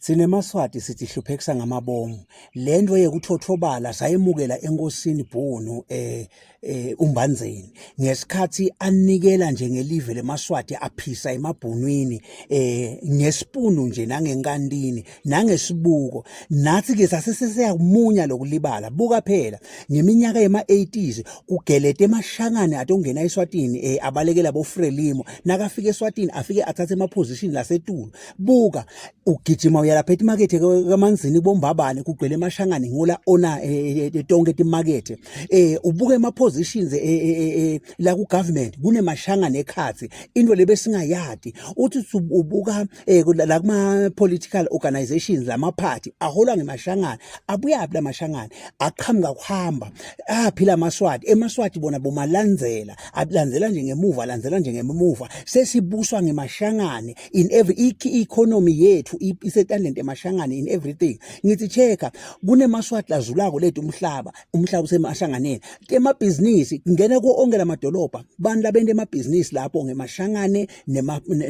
Thina emaSwati sitihluphekisa ngamabomu. Le nto yekuthothobala sayemukela enkosini Bhunu eh eh uMbandzeni ngesikhathi anikela nje ngelive lemaSwati aphisa emabhunwini eh ngesipunu nje nangenkantini nangesibuko nathi ke sasesesiyamunya lokulibala buka phela ngeminyaka yema-80s kugelete emashangane atongena eSwatini eh abalekela boFrelimo nakafika eSwatini afike athathe ema-position lasetulu buka ugijima uya lapha etimakethe kamanzini bombabane kugcwele emashangane ngola ona eh, eh, eh, tonke timakethe eh ubuke ema positions la ku government kunemashangane ekhathi into lebesingayadi uthi ubuka la kuma political organizations lama party aholwa ngemashangane abuyaphi lamashangane aqhamuka kuhamba aphi lamaswati emaswati bona bomalandzela alandzela nje ngemuva alandzela nje ngemuva sesibuswa ngemashangane in every economy yethu isetandleni emashangane in everything ngithi checka kunemaswati lazulako lethu umhlaba umhlaba usemashanganeni emabhizinisi ngena kuwo onke lamadolobha bantu labenta emabhizinisi lapho ngemashangane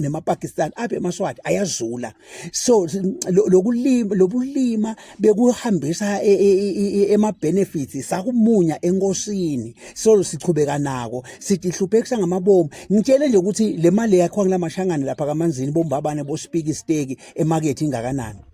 nemapakistan apha emaswati ayazula so lokulima lobulima bekuhambisa e, e, e, ema-benefits sakumunya enkosini so sichubeka nako sitihluphekisa ngamabomu ngitshele nje ukuthi le mali yakhiwa kulamashangane lapha kamanzini bombabane bospiki steki emakethe ingakanani.